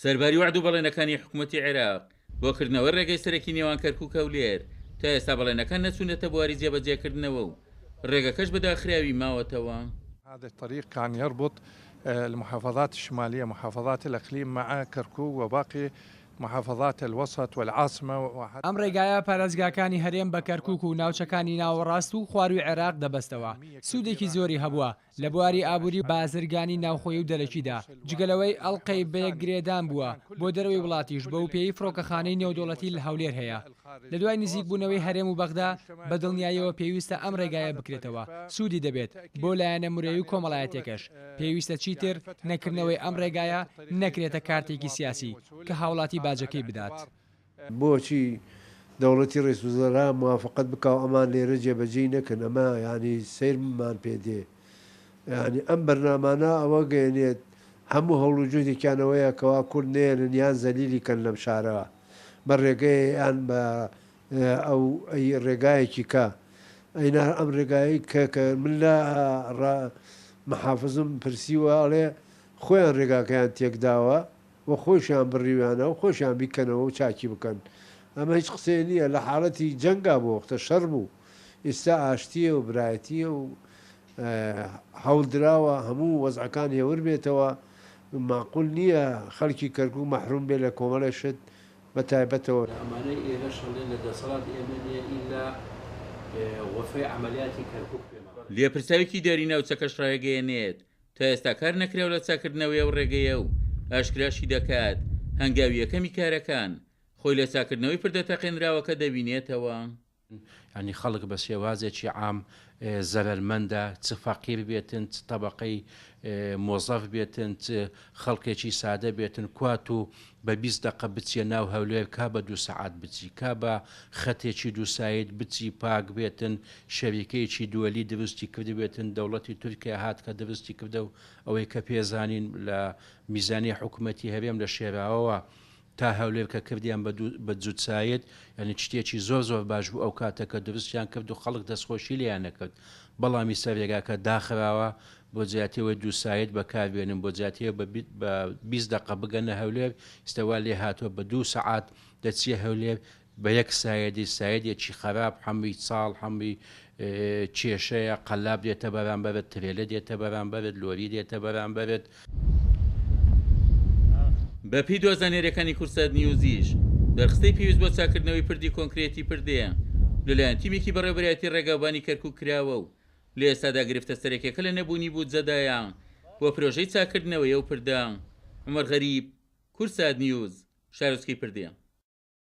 سەرباری وەعد و بەڵێنەکانی حکومەتی عێراق بۆ کردنەوەی ڕێگەی سەرەکی نێوان کەرکوک هەولێر، تا ئێستا بەڵێنەکان نەچوونەتە بواری جێبەجێکردنەوە و ڕێگەکەش بە داخراوی ماوەتەوە. هذا الطريق كان يربط المحافظات الشمالية محافظات الإقليم مع كركوك وباقي محافظات الوسط والعاصمە. ئەم ڕێگایە پارێزگاکانی هەرێم بە کەرکوک و ناوچەکانی ناوەڕاست و خوارووی عێراق دەبەستەوە، سوودێکی زۆری هەبووە لە بواری ئابووری و بازرگانی ناوخۆیی و دەرەکیدا، جگە لەوەی ئەڵقەی بەیەک گرێدان بووە بۆ دەرەوەی وڵاتیش بەوپێیەی فڕۆکەخانەی نێودەوڵەتی لە هەولێر هەیە. لە دوای نزیکبوونەوەی هەرێم و بەغدا، بە دڵنیاییەوە پێویستە ئەم ڕێگایە بکرێتەوە، سوودی دەبێت بۆ لایەنە مرۆیی و کۆمەڵایەتیەکەش. پێویستە چیتر نەکردنەوەی ئەم ڕێگایە نەکرێتە کارتێکی سیاسی کە هاوڵاتی باجەکەی بدات. بۆچی دەوڵەتی ڕئیس وزەرا موافەقەت بکا و ئەمان لێرە جێبەجێی نەکەن ئەمە یانی سەیرمان پێ دێ یانی ئەم بەرنامانە ئەوە گەیەنێت هەموو هەوڵ و جوهدێکیان ئەوەیە کەوا کورد نەیەنن یان زەلیلی کەن لەم شارە بە ڕێگەیە یان بە ئەو ئەی ڕێگایەکی کە ئەینا ئەم ڕێگایەی کە کە من لە ڕا محافزم پرسیوە ئەڵێ خۆیان ڕێگاکەیان تێکداوە و خۆیشیان بڕیویانە و خۆشیان بیکەنەوە و چاکی بکەن ئەمە هیچ قسەیە نییە لە حاڵەتی جەنگا بوو وەختە شەڕ بوو ئیستا ئاشتییە و برایەتییە و هەوڵ دراوە هەموو وەزعەکان هێور بێتەوە مەعقول نییە خەڵکی کەرکوک مەحروم بێ لە کۆمەڵێ شت بە تایبەتەوە. ئەمانەی ئێرەش ئەڵێن لە دەسەڵات ئێمە نیە ئیلا غورفەی عەمەلیاتی کەرکوک پێمان بڵێ. لێپرسراوێکی ئیداری ناوچەکەش ڕایەگەیەنێت، تا ئێستا کار نەکراوە لە چاککردنەوەی ئەو ڕێگەیە و ئاشکراشی دەکات، هەنگاوی یەکەمی کارەکان خۆی لە چاککردنەوەی پردە تەقێنراوەکە دەبینێتەوە. یانی خەڵک بە شێوازێکی عام زەرەرمەندە، چ فەقیر بێتن، چ تەبەقەی مۆزەف بێتن، چ خەڵکێکی سادە بێتن، کوا تو بە 20 دەقە بچیە ناو هەولێر کا بە دوو سەعات بچی، کا بە خەتێکی دووساید بچی پاک بێتن، شەریکەیەکی دووەلی دروستی کردبێتن، دەوڵەتی تورکیا هات کە دروستی کردە و ئەوەی کە پێزانین لە میزانی حکومەتی هەرێم لە شێراوەوە تا هەولێر کە کردیان بە دوو بە جوتساید یانی چتێکی زۆر زۆر باش بوو ئەو کاتە کە دروستیان کرد و خەڵک دەستخۆشی لێیان نەکرد بەڵام ئیستا رێگاکە داخراوە بۆ جیاتی ئەوەی دووساید بەکار بێنن بۆ جیاتی ئەوەی بە بە 20 دەقە بگەنە هەولێر ئیستا وا لێ هاتووە بە دوو سەعات دەچیە هەولێر بە یەک سایدی سایدێکی خەراپ حەموی چاڵ حەموی کێشەیە قەلاب دێتە بەرامبەرت ترێلە دێتە بەرامبەرت لۆری دێتە بەرامبەرت. بەپێی دوا زانیارییەکانی کوردسات نیوزیش، دەرخستەی پێویست بۆ چاککردنەوەی پردی کۆنکرێتی پردێ لەلایەن تیمێکی بەڕێوەبەرایەتی ڕێگاوبانی کەرکوک کراوە و لە ئێستادا گرفتە سەرەکیەکە لە نەبوونی بودجەدایە بۆ پرۆژەی چاککردنەوەی ئەو پردە. عومەر غەریب، کوردسات نیوز، شارۆچکەی پردێ.